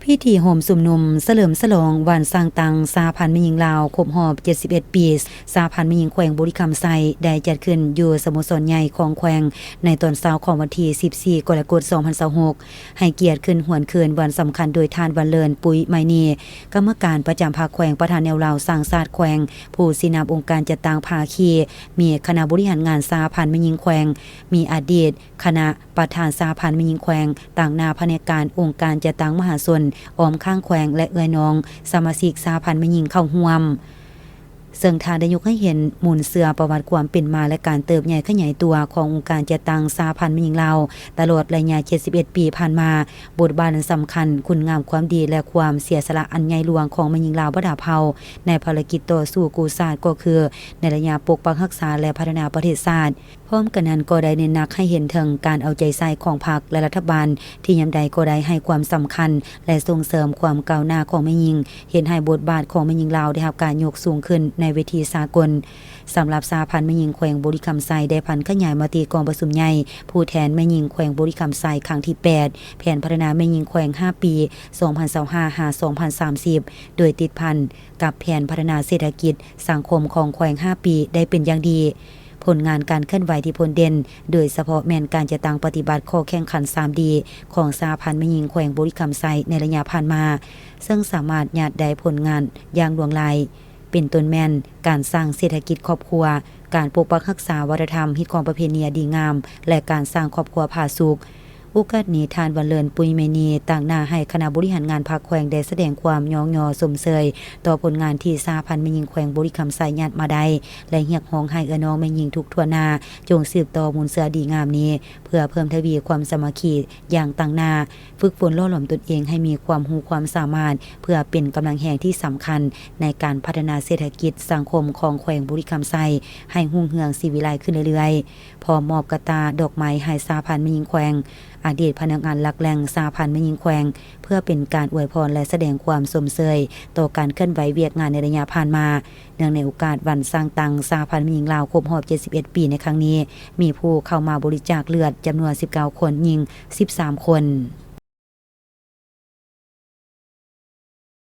ພິທີໂຮມຊຸມນຸມສະເຫຼີມສະຫຼອງວັນສ້າງຕັ້ງສະຫະພັນແມ່ຍິງລາວຄົບຮອບເຈັດສິບເອັດປີ. ສະຫະພັນແມ່ຍິງແຂວງບໍລິຄຳໄຊໄດ້ຈັດຂຶ້ນຢູ່ສະໂມສອນໃຫຍ່ຂອງແຂວງ ໃນຕອນເຊົ້າຂອງວັນທີສິບສີ່ ກໍລະກົດ ສອງພັນຊາວຫົກ ໃຫ້ກຽດຂຶ້ນຫວນຄືນວັນສຳຄັນໂດຍທ່ານ ວັນເລີນ ປຸ້ຍໄມນີ ກຳມະການປະຈຳພັກແຂວງ, ປະທານແນວລາວສ້າງຊາດແຂວງ, ຜູ້ຊີ້ນຳອົງການຈັດຕັ້ງພາຄີ, ມີຄະນະບໍລິຫານງານສະຫະພັນແມ່ຍິງແຂວງ, ມີອະດີດຄະນະປະທານສະຫະພັນແມ່ຍິງແຂວງ, ຕາງໜ້າພະແນກການອົງການຈັດຕັ້ງມະຫາຊົນອ້ອມຂ້າງແຂວງ ແລະ ເອື້ອຍນ້ອງສະມາຊິກສະຫະພັນແມ່ຍິງເຂົ້າຮ່ວມ. ເຊິ່ງທ່ານໄດ້ຍົກໃຫ້ເຫັນມູນເຊື້ອປະຫວັດຄວາມເປັນມາ ແລະ ການເຕີບໃຫຍ່ຂະຫຍາຍຕົວຂອງອົງການຈັດຕັ້ງສະຫະພັນແມ່ຍິງລາວ ຕະຫຼອດໄລຍະເຈັດສິບເອັດປີຜ່ານມາ, ບົດບາດອັນສຳຄັນ, ຄຸນງາມຄວາມດີ ແລະ ຄວາມເສຍສະຫຼະອັນໃຫຍ່ຫຼວງຂອງແມ່ຍິງລາວບັນດາເຜົ່າ ໃນພາລະກິດຕໍ່ສູ້ກູ້ຊາດ ກໍຄືໃນໄລຍະປົກປັກຮັກສາ ແລະ ພັດທະນາປະເທດຊາດ. ພ້ອມກັນນັ້ນກໍໄດ້ເນັ້ນໜັກໃຫ້ເຫັນເຖິງການເອົາໃຈໃສ່ຂອງພັກ ແລະ ລັດຖະບານ ທີ່ຍາມໃດກໍໄດ້ໃຫ້ຄວາມສຳຄັນ ແລະ ສົ່ງເສີມຄວາມກ້າວໜ້າຂອງແມ່ຍິງ, ເຮັດໃຫ້ບົດບາດຂອງແມ່ຍິງລາວໄດ້ຮັບການຍົກສູງຂຶ້ນໃນເວທີສາກົນ. ສຳລັບສະຫະພັນແມ່ຍິງແຂວງບໍລິຄຳໄຊ ໄດ້ຜັນຂະຫຍາຍມະຕິກອງປະຊຸມໃຫຍ່ຜູ້ແທນແມ່ຍິງແຂວງບໍລິຄຳໄຊຄັ້ງທີແປດ ແຜນພັດທະນາແມ່ຍິງແຂວງຫ້າປີ ສອງພັນຊາວຫ້າ ຫາ ສອງພັນສາມສິບ ໂດຍຕິດພັນກັບແຜນພັດທະນາເສດຖະກິດສັງຄົມຂອງແຂວງຫ້າປີໄດ້ເປັນຢ່າງດີ. ຜົນງານການເຄື່ອນໄຫວທີ່ພົ້ນເດັ່ນ, ໂດຍສະເພາະແມ່ນການຈັດຕັ້ງປະຕິບັດຂໍ້ແຂ່ງຂັນສາມດີຂອງສະຫະພັນແມ່ຍິງແຂວງບໍລິຄຳໄຊໃນໄລຍະຜ່ານມາ, ເຊິ່ງສາມາດຍາດໄດ້ຜົນງານຢ່າງຫຼວງຫຼາຍ, ເປັນຕົ້ນແມ່ນການສ້າງເສດຖະກິດຄອບຄົວ, ການປົກປັກຮັກສາວັດທະນະທຳ, ຮີດຄອງປະເພນີອັນດີງາມ ແລະ ການສ້າງຄອບຄົວຜາສຸກ. ໂອກາດນີ້, ທ່ານ ວັນເລີນ ປຸ້ຍເມນີ ຕາງໜ້າໃຫ້ຄະນະບໍລິຫານງານພັກແຂວງໄດ້ສະແດງຄວາມຍ້ອງຍໍຊົມເຊີຍຕໍ່ຜົນງານທີ່ສະຫະພັນແມ່ຍິງແຂວງບໍລິຄຳໄຊຍາດມາໄດ້ ແລະ ຮຽກຮ້ອງໃຫ້ເອື້ອຍນ້ອງແມ່ຍິງທຸກທົ່ວໜ້າ ຈົ່ງສືບຕໍ່ມູນເຊື້ອດີງາມນີ້ ເພື່ອເພີ່ມທະວີຄວາມສາມັກຄີຢ່າງຕັ້ງໜ້າ, ຝຶກຝົນຫຼໍ່ຫຼອມຕົນເອງໃຫ້ມີຄວາມຮູ້ຄວາມສາມາດ ເພື່ອເປັນກຳລັງແຮງທີ່ສຳຄັນໃນການພັດທະນາເສດຖະກິດສັງຄົມຂອງແຂວງບໍລິຄຳໄຊໃຫ້ຮຸ່ງເຮືອງສີວິໄລຂຶ້ນເລື້ອຍໆ. ພ້ອມມອບກະຕ່າດອກໄມ້ໃຫ້ສະຫະພັນແມ່ຍິງແຂວງ, ອະດີດພະນັກງານຫຼັກແຫຼ່ງສະຫະພັນແມ່ຍິງແຂວງ ເພື່ອເປັນການອວຍພອນ ແລະ ສະແດງຄວາມຊົມເຊີຍຕໍ່ການເຄື່ອນໄຫວວຽກງານໃນໄລຍະຜ່ານມາ. ເນື່ອງໃນໂອກາດວັນສ້າງຕັ້ງສະຫະພັນແມ່ຍິງລາວຄົບຮອບເຈັດສິບເອັດປີໃນຄັ້ງນີ້, ມີຜູ້ເຂົ້າມາບໍລິຈາກເລືອດຈຳນວນສິບເກົ້າຄົນ, ຍິງສິບສາມຄົນ.